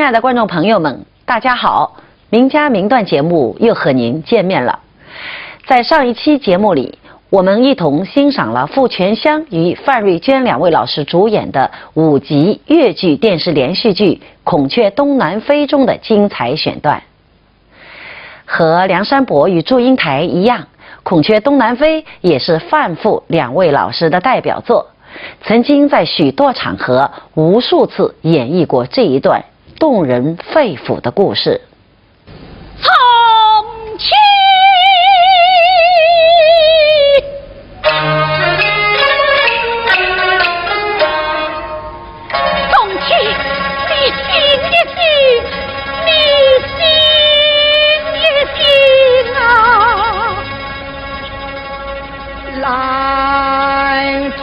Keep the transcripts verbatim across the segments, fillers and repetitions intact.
亲爱的观众朋友们，大家好！名家名段节目又和您见面了。在上一期节目里，我们一同欣赏了傅泉香与范瑞娟两位老师主演的五集越剧电视连续剧《孔雀东南飞》中的精彩选段。和梁山伯与祝英台一样，《孔雀东南飞》也是范傅两位老师的代表作，曾经在许多场合无数次演绎过这一段动人肺腑的故事。从前，从前，你醒一醒，你醒一醒啊！兰子。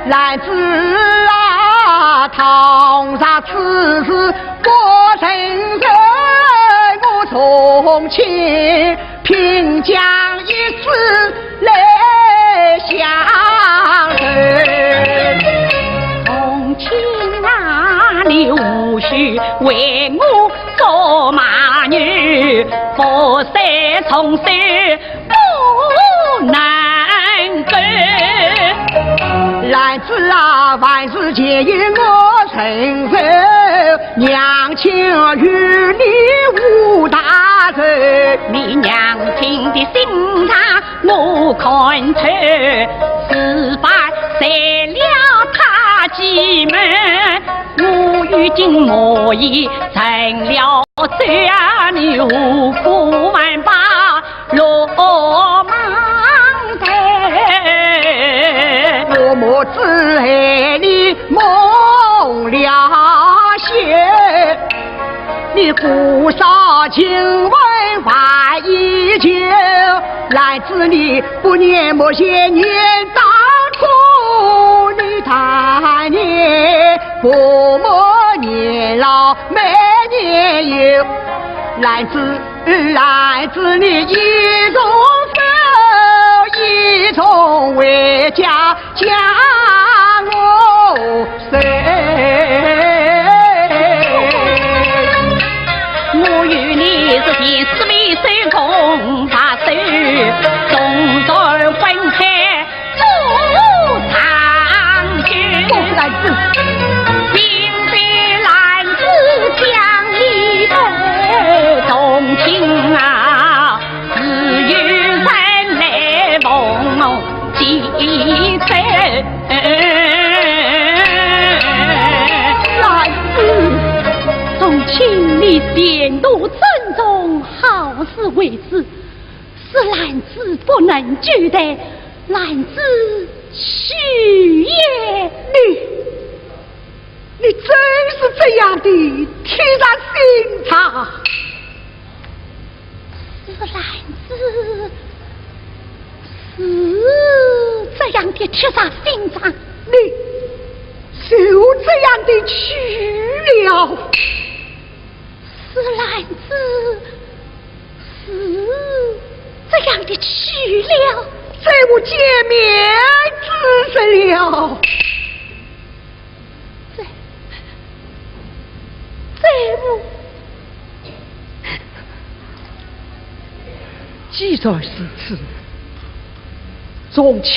兰子啊，倘若此事不成全，我从今拼将一死来相认。从今啊，你无需为我做马女，不再从事 不能够。兰子啊，万事皆由我承受，娘亲与你无大仇。你娘亲的心肠我看透，事发在了她家门，我已经无意成了罪啊，你何苦还把 落忙在。我母子害你蒙了羞，你姑嫂情分还依旧。兰子你不念母，先念当初，你但念父母年老没年幼。兰子 儿啊，子你一同走，一同回家，将我守。我与你是前世未曾共白首，纵然分开 做长久。不是兰子。并非兰子将你的动情啊，自有人来奉继承。兰子，从前你前途珍重，好自为之。 是兰子不能久待，兰子去也。你，你真是这样的铁石心肠？是兰子，是这样的铁石心肠。你就这样的去了？ 是兰子，是这样的去了。再无见面之日了。再，再无。既然如此，从今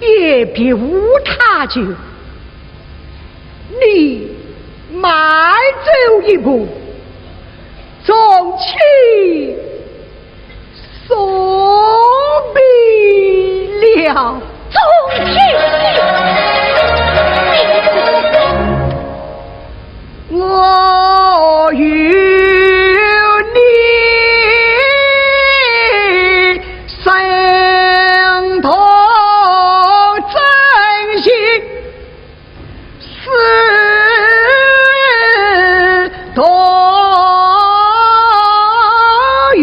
也别无他求。 你慢走一步，从轻送别了。从轻，我与你生同真心。 死同源。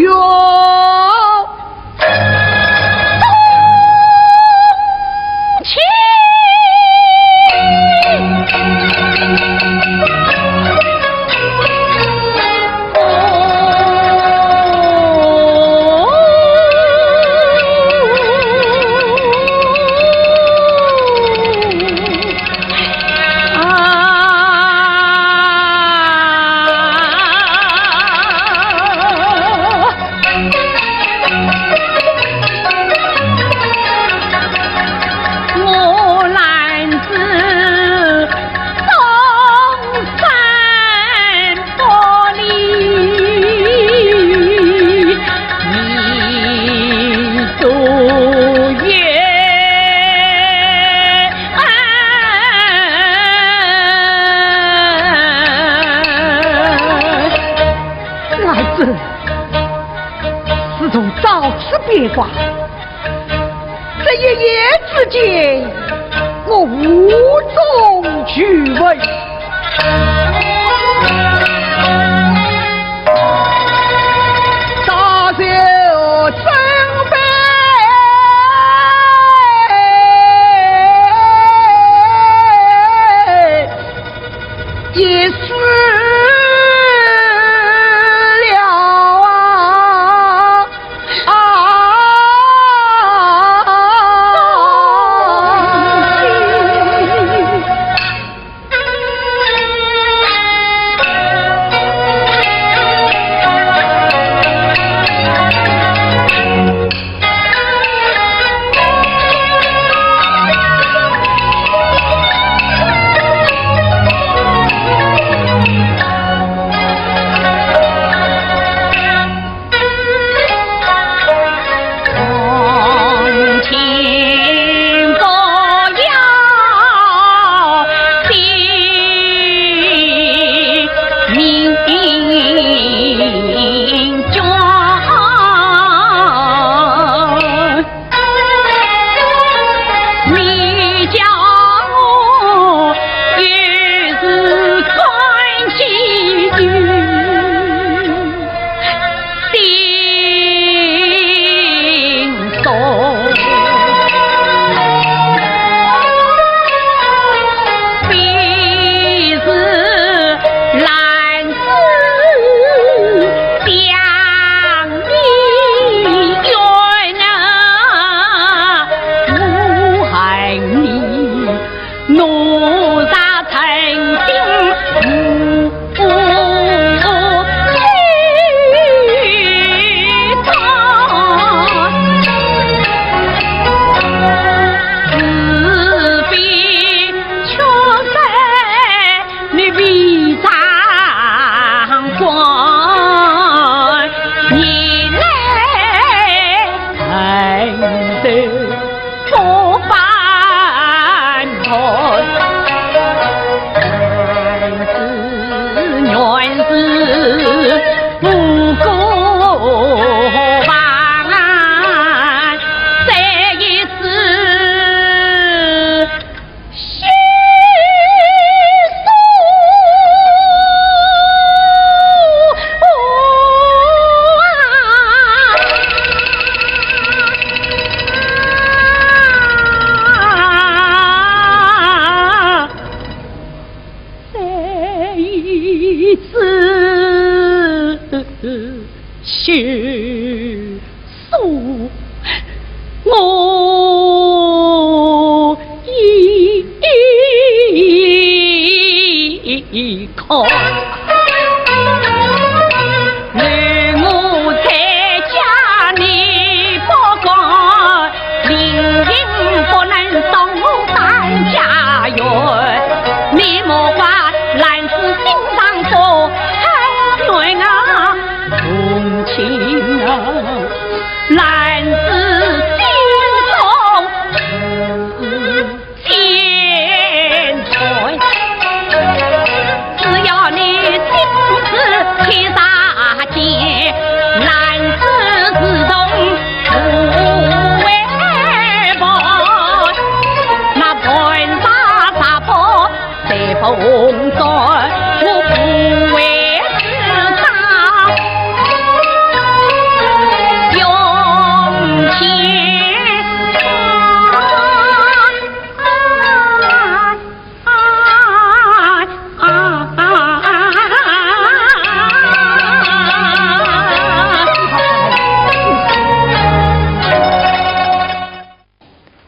儿子，自从到此边关， 这一夜之间，我无中求问。死了啊！啊！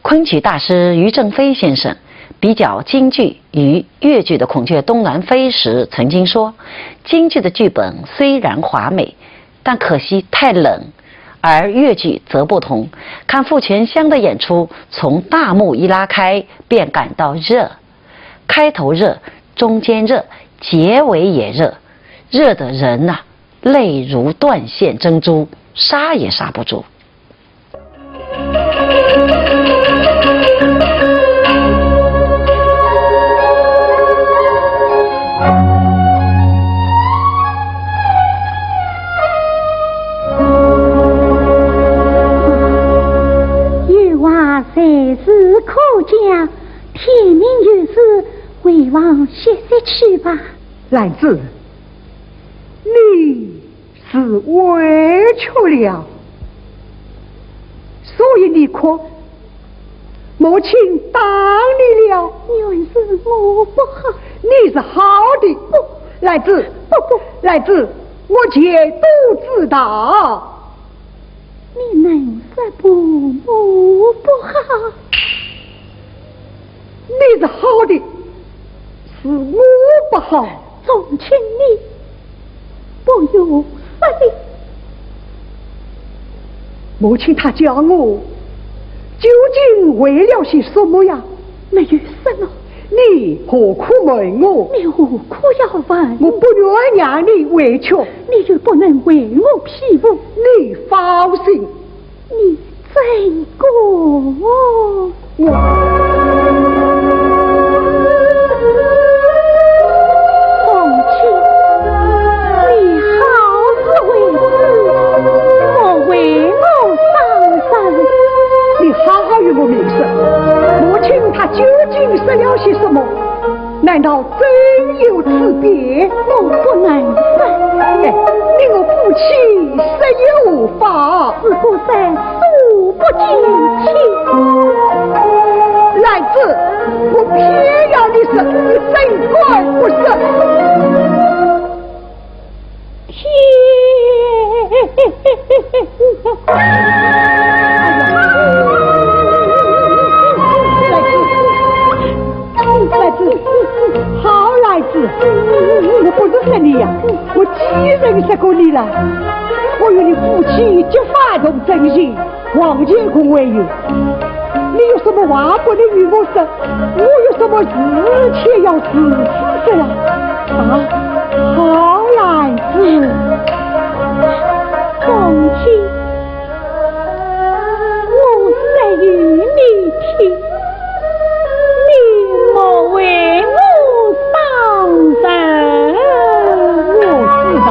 昆曲大师余振飞先生比较京剧与越剧的《孔雀东南飞》时曾经说，京剧的剧本虽然华美，但可惜太冷，而越剧则不同。看傅全香的演出，从大幕一拉开，便感到热，开头热，中间热，结尾也热，热得人呐，泪如断线珍珠，刹也刹不住。有话在此可讲，天明有事，回房歇息去吧。兰子，你 是委屈了，所以你哭。母亲打你了。原是我不好。你是好的。不，兰子，不，不。兰子，我全都知道。你能说父母不好？你是好的，是我不好。从前你不有说的。母亲她叫我，究竟为了些什么呀？没有什么。你何苦问我？你何苦要问？我不愿让你委屈。你又不能为我辩护。你放心。 你真过我。红旗，你好自为之，莫为我伤神。你好好与我明说，母亲她究竟说了些什么？ 难道真有此别？我不能说。哎，你我夫妻说也无妨。只不说，说不尽情。兰子，我偏要你说，你怎敢不说？ 天！兰子，好兰子，我不是说你呀，我几人说过你了？我与你夫妻结发同真心， 皇前公为爷，你有什么话不能与我说？我有什么事情要如此说啊？啊，好兰子。红旗，我说与你听，你莫为我伤神。我知道。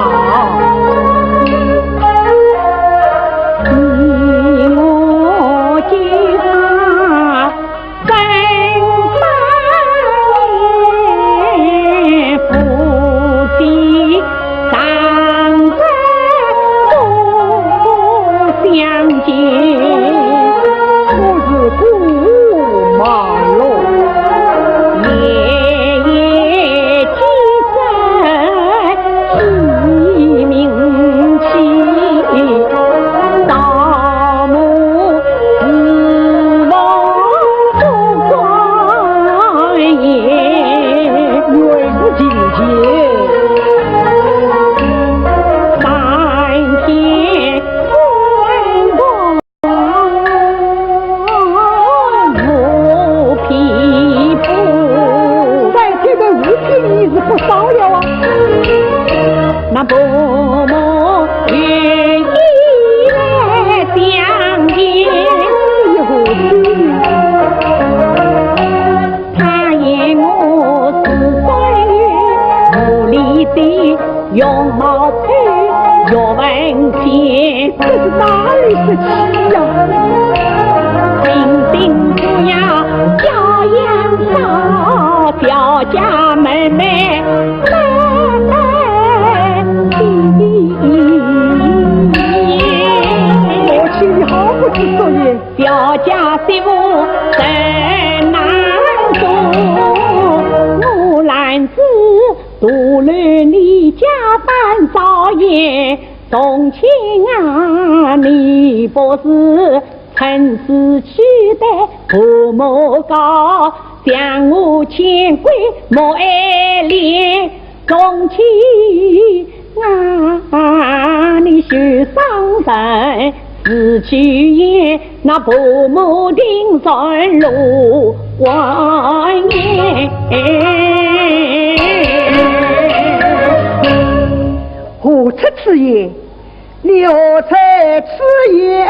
三天的五品你是不少了啊。那伯母愿意来相见。 他言我是谁，无理的容貌配岳文清。这是哪里是气呀？平平不要叫杨少，表家妹妹来来去。母亲，你好不知所以。 表家媳妇真难做，我兰子独留你家番照应。从前啊，你不是趁势取得父母高，将我牵归母爱恋。 从前啊，你许上人，自去言，那伯母定然落观念。何出此言？ 你何出此言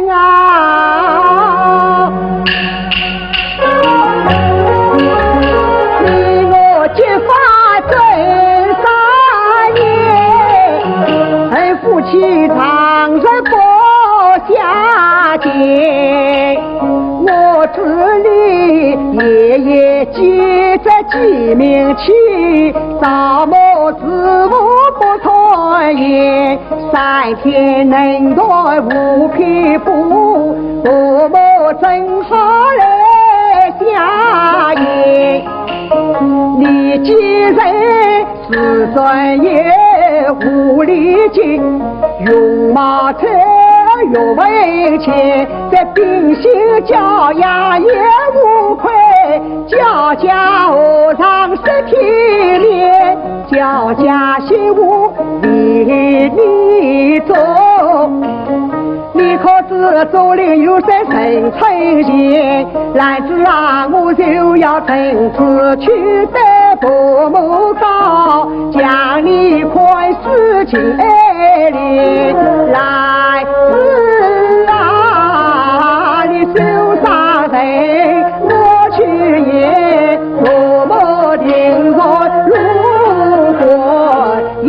啊？你我结发真三年，恨夫妻常日不相见。我知你夜夜记着鸡鸣啼，朝暮自无不退三天能断五皮布，我们正好来相迎。你既然是专业无礼节，容貌丑又文气，这秉性教养也无愧，家家和尚是天脸。 家家媳妇为你做，你可知做了有三生存钱？来子啊，我就要趁此去对伯母告，将你看事情里来子啊，你受伤人我去也。 我们定然如何也。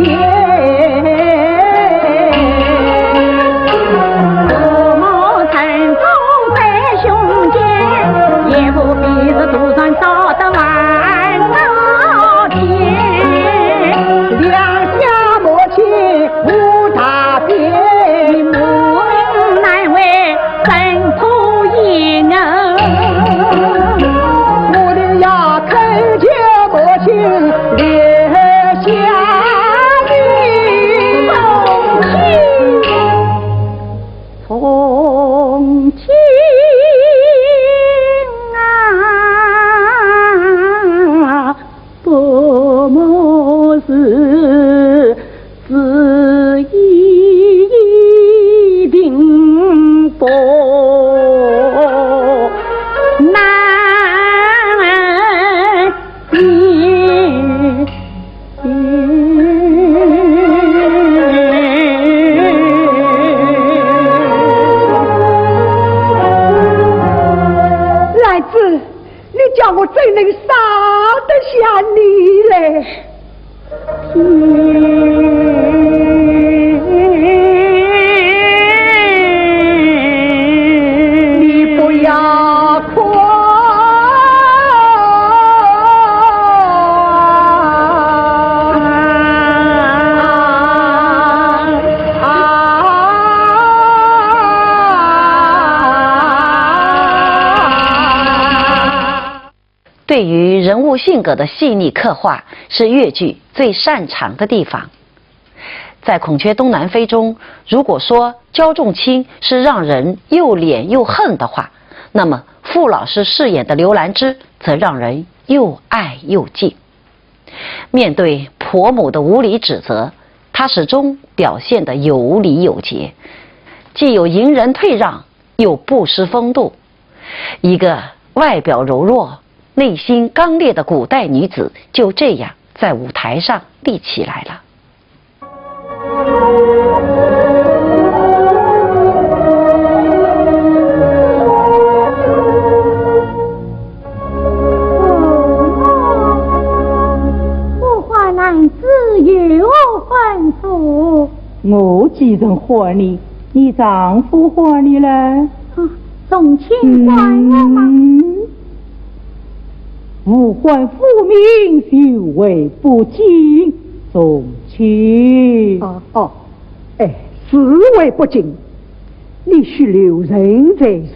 我们身中在胸前，也不比是独占烧得万刀钱。两下母亲无大便，我难为 真可以啊。我的呀，恳求母亲留下你。从今啊， 伯母是自己定不难免。兰子， 你叫我怎能舍得下你嘞？你不要哭。 对于人物性格的细腻刻画，是越剧最擅长的地方。在《孔雀东南飞》中，如果说焦仲卿是让人又怜又恨的话，那么傅老师饰演的刘兰芝则让人又爱又敬。面对婆母的无理指责，她始终表现得有礼有节，既有隐忍退让，又不失风度。一个外表柔弱、 内心刚烈的古代女子就这样在舞台上立起来了。呼唤兰子有何吩咐？我既曾唤你，你丈夫唤你了？啊，仲卿唤我吗？嗯。 呼唤父名，就为不敬，仲卿。哦，哦，哎，是为不敬，你须留神才是。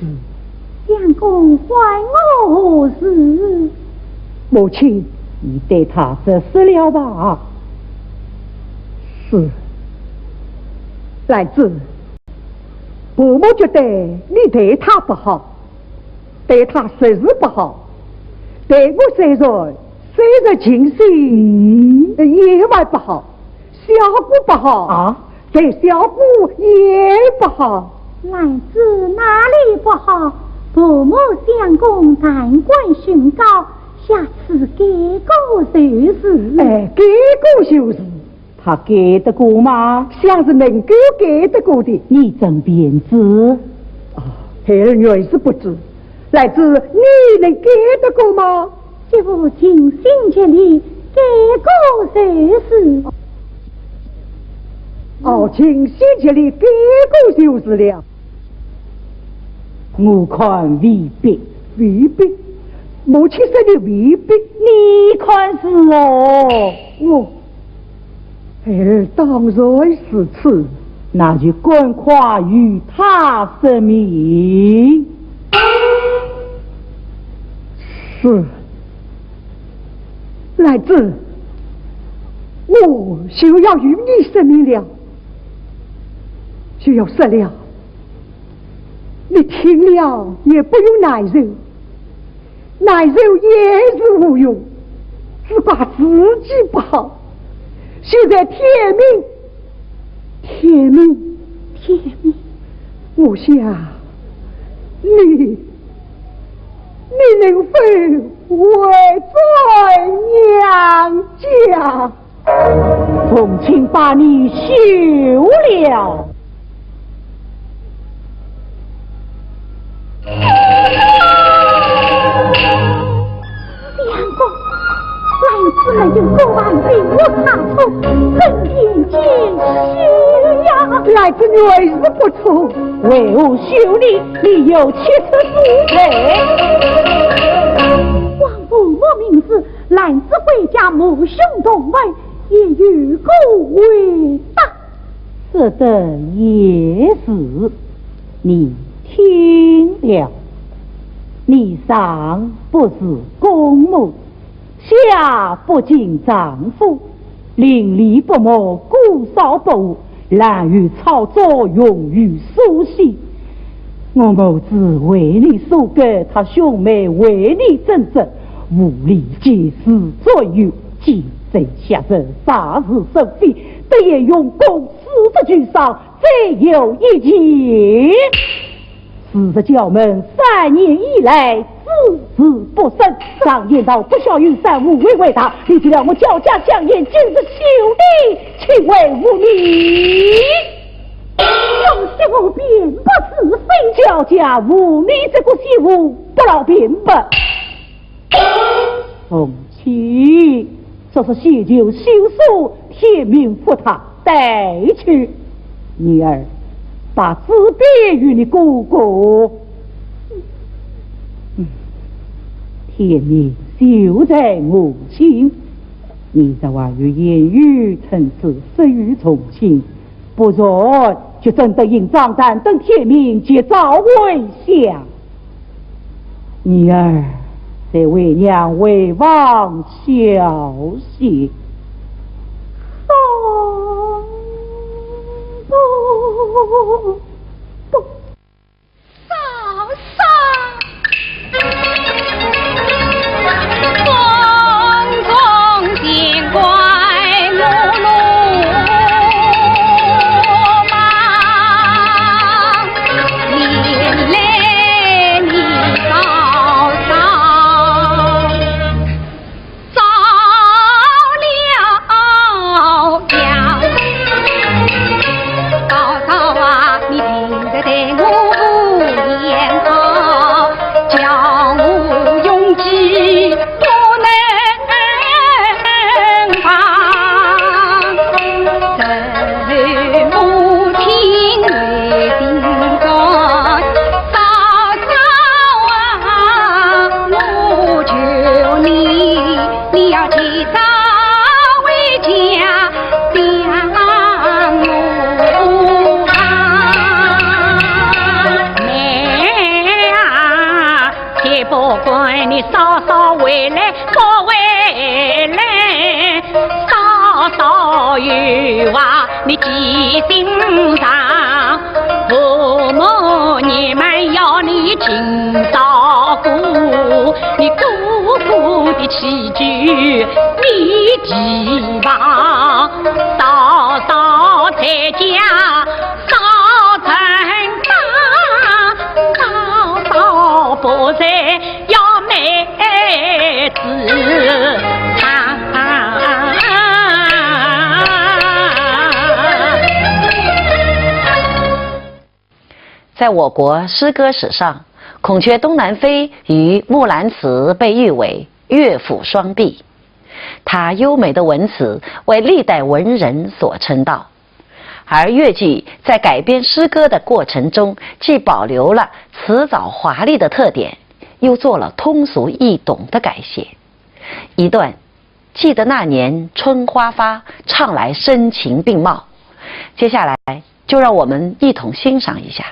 相公唤我何事？母亲，你对他直说了吧。是，兰子，伯母觉得你对他不好。 对他实是不好，对我虽然，虽然尽心，也还不好，效果不好。啊？对效果也不好。兰子哪里不好？伯母相公胆敢宣告，下次改过就是。哎，改过就是。 他改得过吗？想是能够改得过的。你怎便知？啊，孩儿原是不知。兰子，你能改得过吗？媳妇尽心竭力，改过就是。哦，尽心竭力，改过就是了。我看未必。未必？母亲说的未必。你看是哦。我孩儿当然是此。那就赶快与他说明。是。兰子，我就要与你说明了，就要说了，你听了也不用难受。 难受也是无用，只怪自己不好。现在天明，天明，天明，我想你，你能否回转娘家？ 凤卿把你休了。相公，兰子没有过往，被我看出，很严谨呀。兰子原是不错，为何休你？你有七尺之才。王父母命死，兰子回家，母兄同门， 也有个回答。说得也是，你听了，你上不似公母，下不近丈夫，邻里不睦，姑嫂不和， 烂于操作，穷于书写。我母子为你守寡，他兄妹为你争执，无理解事，最后奸贼下手，惹是生非，得意用功，适得其所，再有一计。 事实焦门，三年以来，子嗣不生，常言道不孝有三，无为为大。你听了我焦家相言，今日休你，岂为无礼？这些我便不自信。焦家无你这个媳妇，不劳便不。 凤卿，这是先求休书，天明复他带去。女儿，把纸笔与你哥哥。嗯，天明就在我心。你这话语言语，趁此失语从轻， 不然就真得印章，但等天明，即早回乡。女儿，待为娘回房消息。哦，不，不。 嫂嫂。嫂嫂啊，你平日待我无言好，叫我用计不能防。这母亲为定官，嫂嫂啊，我求你， 你要及早回家相我啊。妹啊，且不管你嫂嫂回来不回来，嫂嫂有话你记心上。 父母你们要你尽照顾，你哥哥的起居你提防，嫂嫂在家少承担，嫂嫂不在要妹子啊。 在我国诗歌史上，孔雀东南飞与木兰辞被誉为乐府双璧。它优美的文词为历代文人所称道，而越剧在改编诗歌的过程中，既保留了辞藻华丽的特点，又做了通俗易懂的改写。一段记得那年春花发，唱来声情并茂。接下来就让我们一同欣赏一下。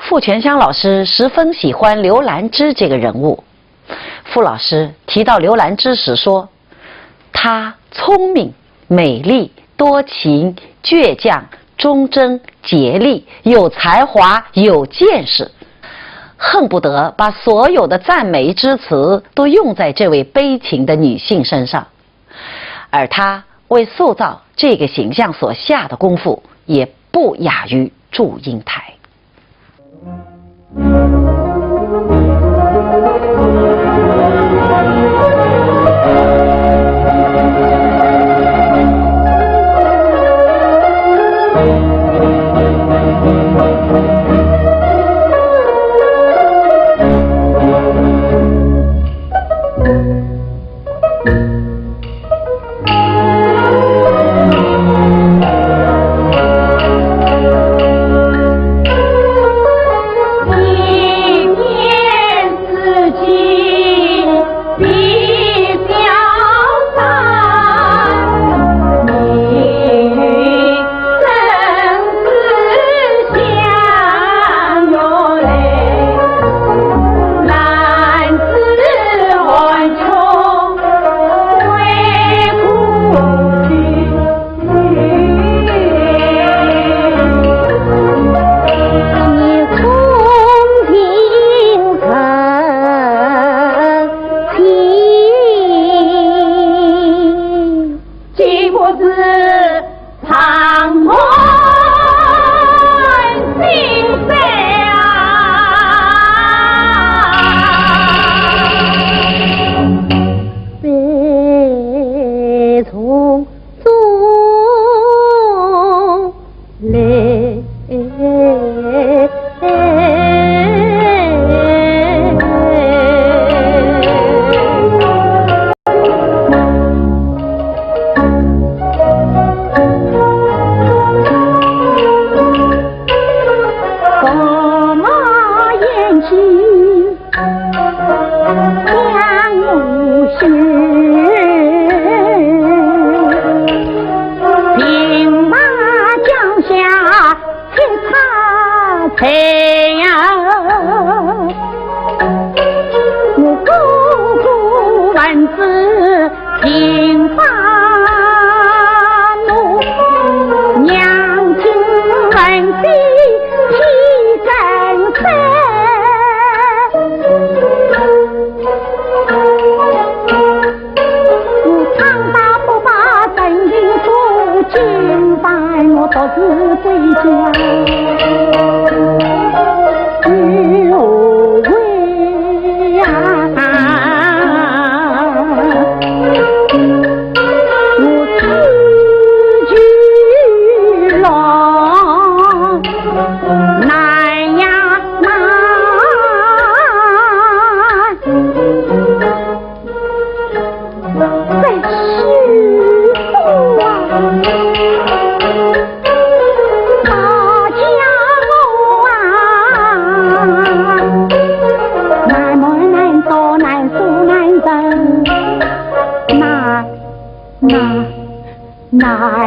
傅泉香老师十分喜欢刘兰芝这个人物。傅老师提到刘兰芝时说，她聪明、美丽、多情、倔强、忠贞、竭力、有才华、有见识，恨不得把所有的赞美之词都用在这位悲情的女性身上。而她为塑造这个形象所下的功夫，也不亚于祝英台。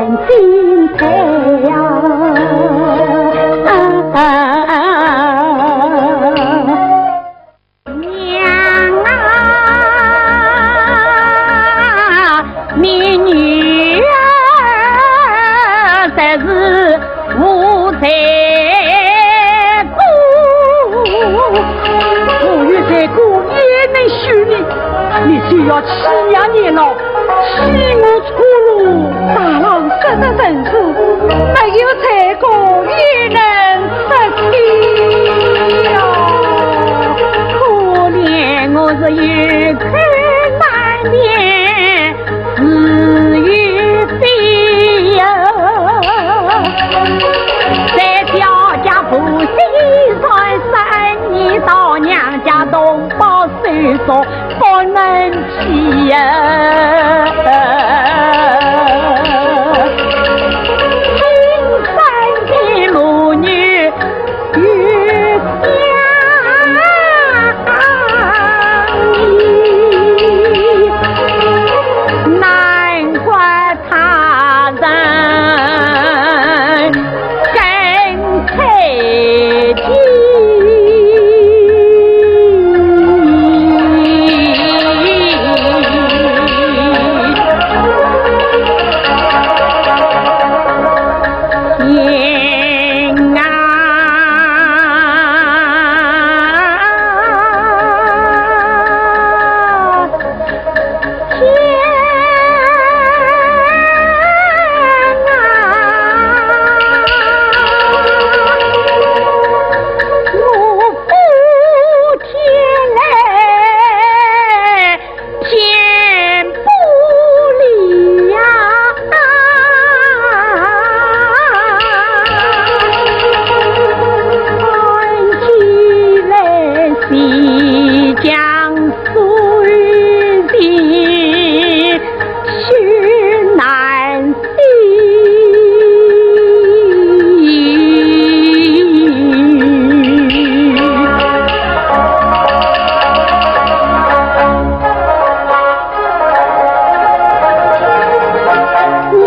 金钗呀，娘啊，你女儿才是无罪过。我有罪过也能休你，你就要欺压年老， 欺我错路。大郎说得甚是，没有罪过也能说起呀。可怜我是有苦难言，自有悲呀。在家家婆媳三三年，到娘家同胞手中 不能去呀。亲生的母女与相依，难怪 他人更猜忌。天啊！ 天啊，我不天来天不理呀。 看起来西江水的水难洗。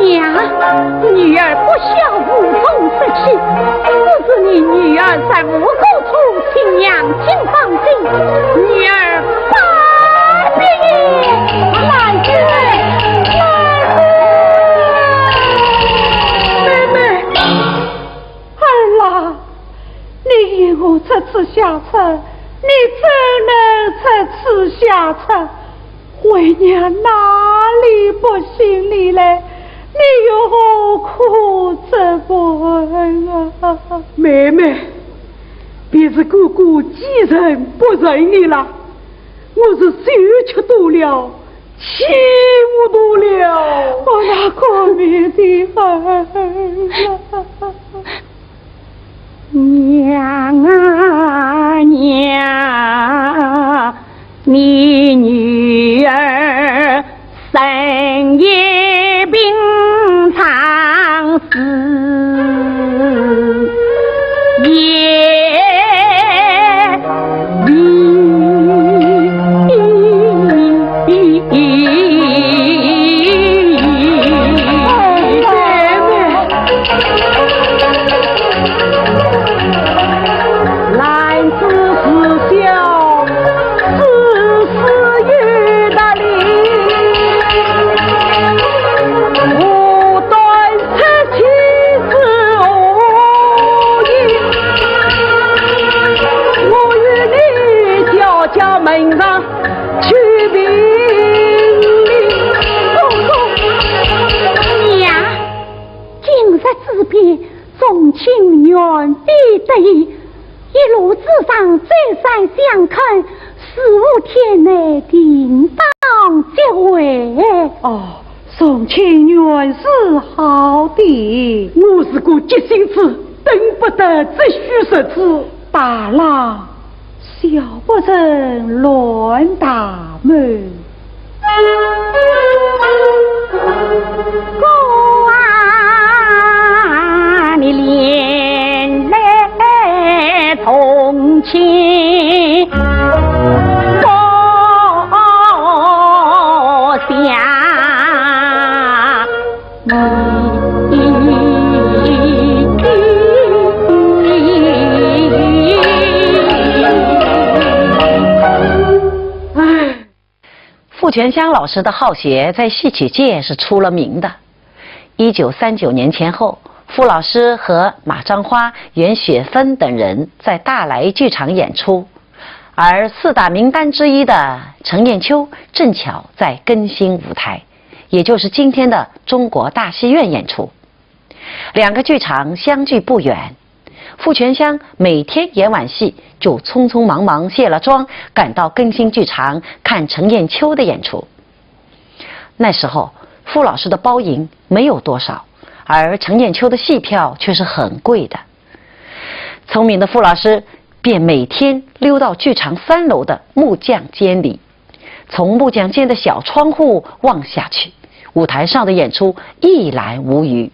娘，女儿不孝，无从说起。我是你女儿在五谷 请娘亲放心，女儿拜别。兰心，兰心。妹妹。儿啊，你引我出此下策，你怎能出此下策？ 为娘哪里不信你嘞？你有何苦这般啊？妹妹，便是哥哥既然不认你了，我是受气多了，气糊涂了。我那可怜的儿啊！ 娘啊娘，你女儿生也平常，死也平。 兰子自小，知书有道理，无端出去是何意？我与你小家门上 去评理。公公。娘，今日之变，从卿原非得已，一路之上再三相劝，似乎天内定当即位。哦，从卿原是好的。我是个急性子，等不得这许日子。大郎， 小不忍乱大谋。哥啊，你连累同情，我想你傅泉香老师的好学在戏曲界是出了名的。一九三九年前后，傅老师和马章花、袁雪芬等人在大来剧场演出，而四大名旦之一的程砚秋正巧在更新舞台，也就是今天的中国大戏院演出。两个剧场相距不远，傅泉香每天演完戏就匆匆忙忙卸了妆，赶到更新剧场看程砚秋的演出。那时候，傅老师的包银没有多少，而程砚秋的戏票却是很贵的。聪明的傅老师便每天溜到剧场三楼的木匠间里，从木匠间的小窗户望下去，舞台上的演出一览无余。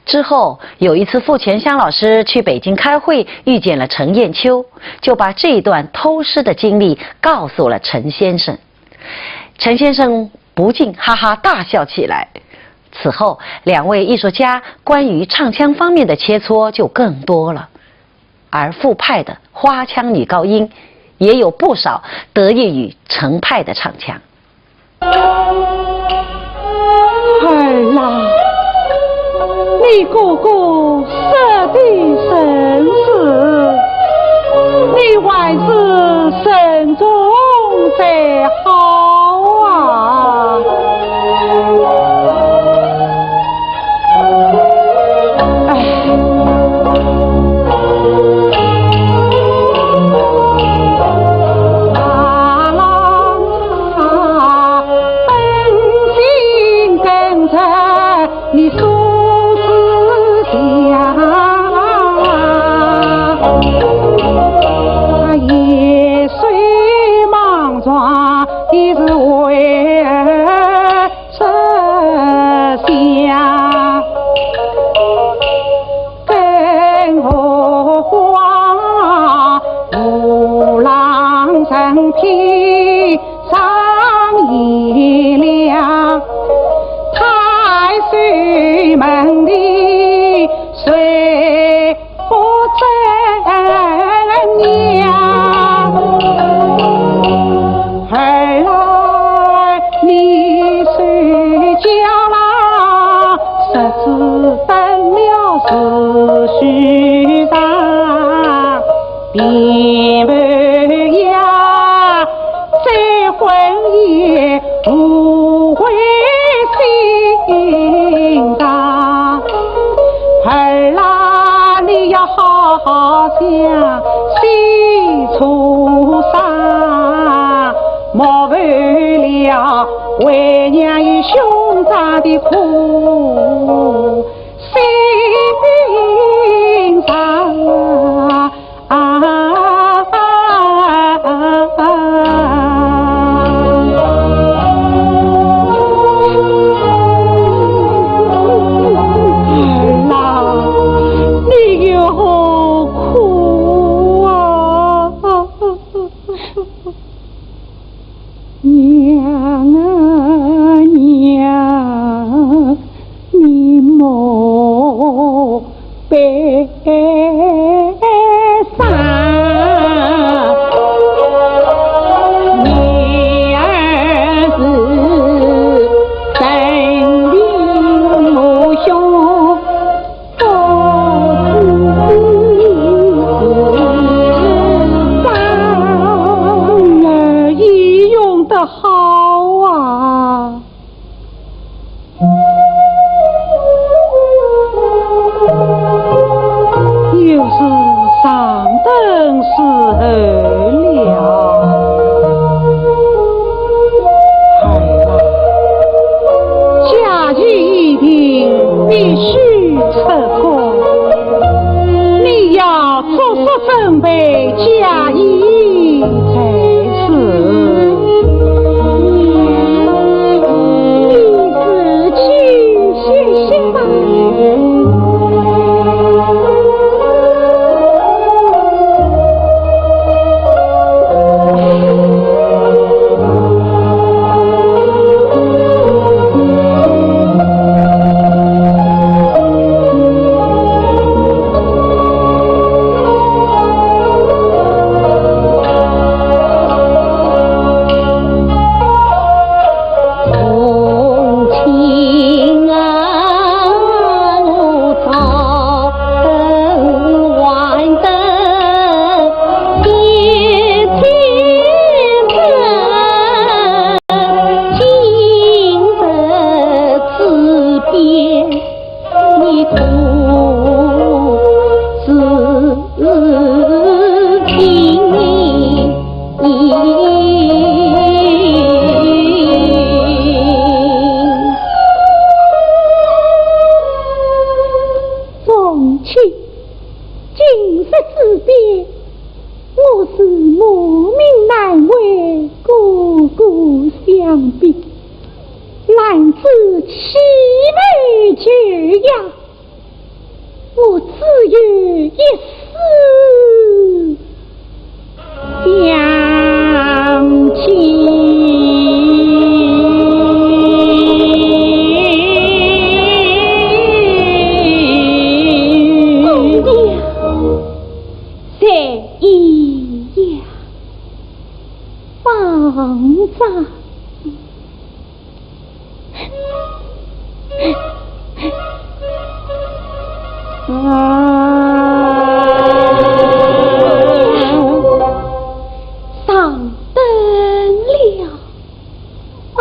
之后有一次，傅泉香老师去北京开会，遇见了程砚秋，就把这段偷师的经历告诉了程先生。程先生不禁哈哈大笑起来。此后，两位艺术家关于唱腔方面的切磋就更多了。而傅派的花腔女高音，也有不少得益于程派的唱腔。儿啊，你哥哥说的甚是，你还是慎重才好啊。不相比，兰子青梅久仰，我只有一丝乡情。姑娘，在呀。 放着。啊，上等了。 放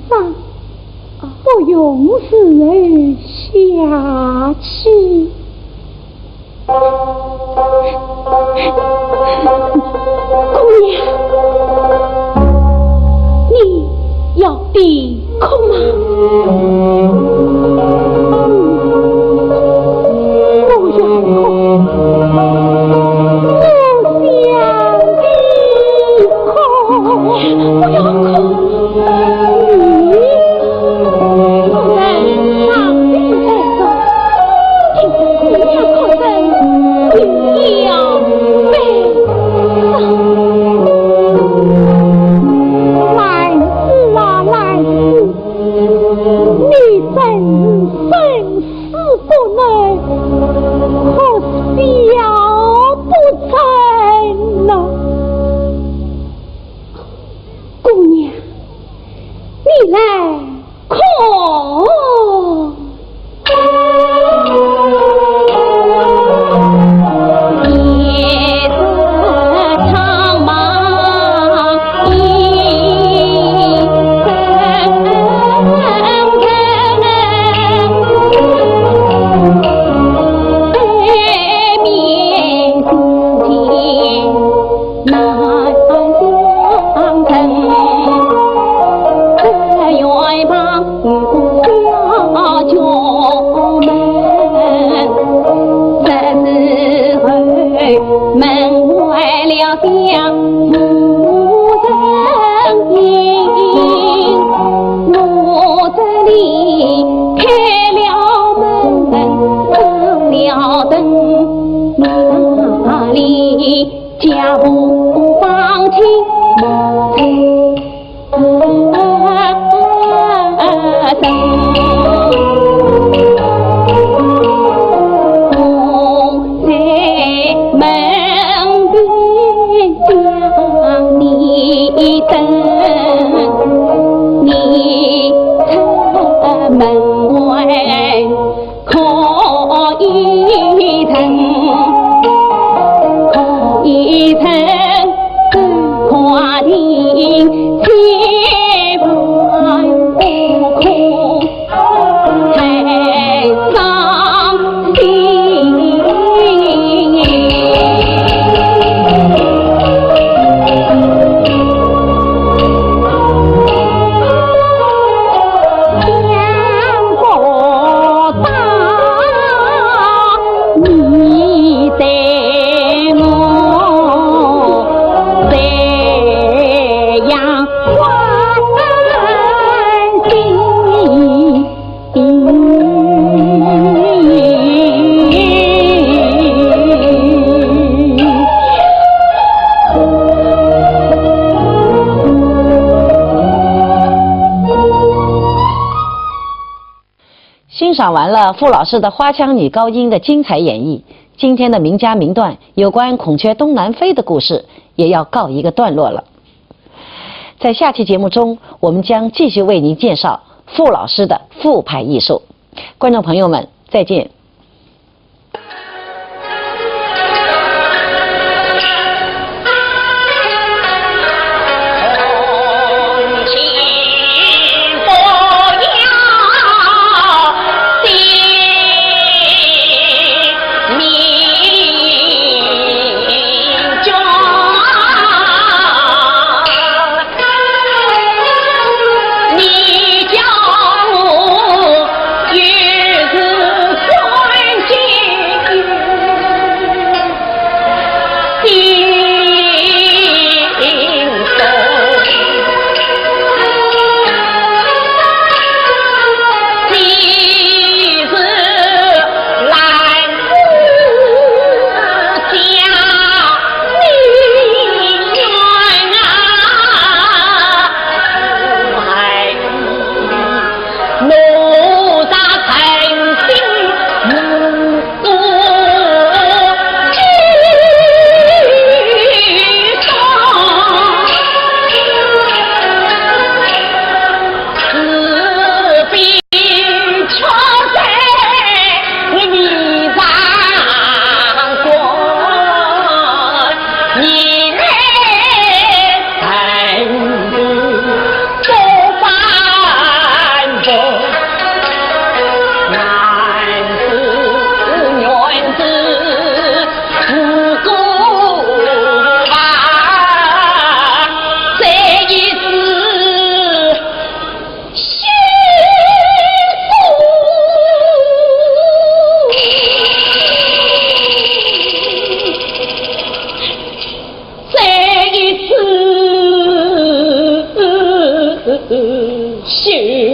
着，不用时候下去。姑娘，你要啼哭吗？嗯，不要哭，我想啼哭。 不要哭，你不能伤心太重，今天姑娘哭得你要悲伤。兰子啊，兰子，你真是生死不能，可笑不成呐。 姑娘，你来看。欣赏完了傅老师的花腔女高音的精彩演绎，今天的名家名段有关孔雀东南飞的故事也要告一个段落了。在下期节目中，我们将继续为您介绍傅老师的覆牌艺术。观众朋友们，再见。是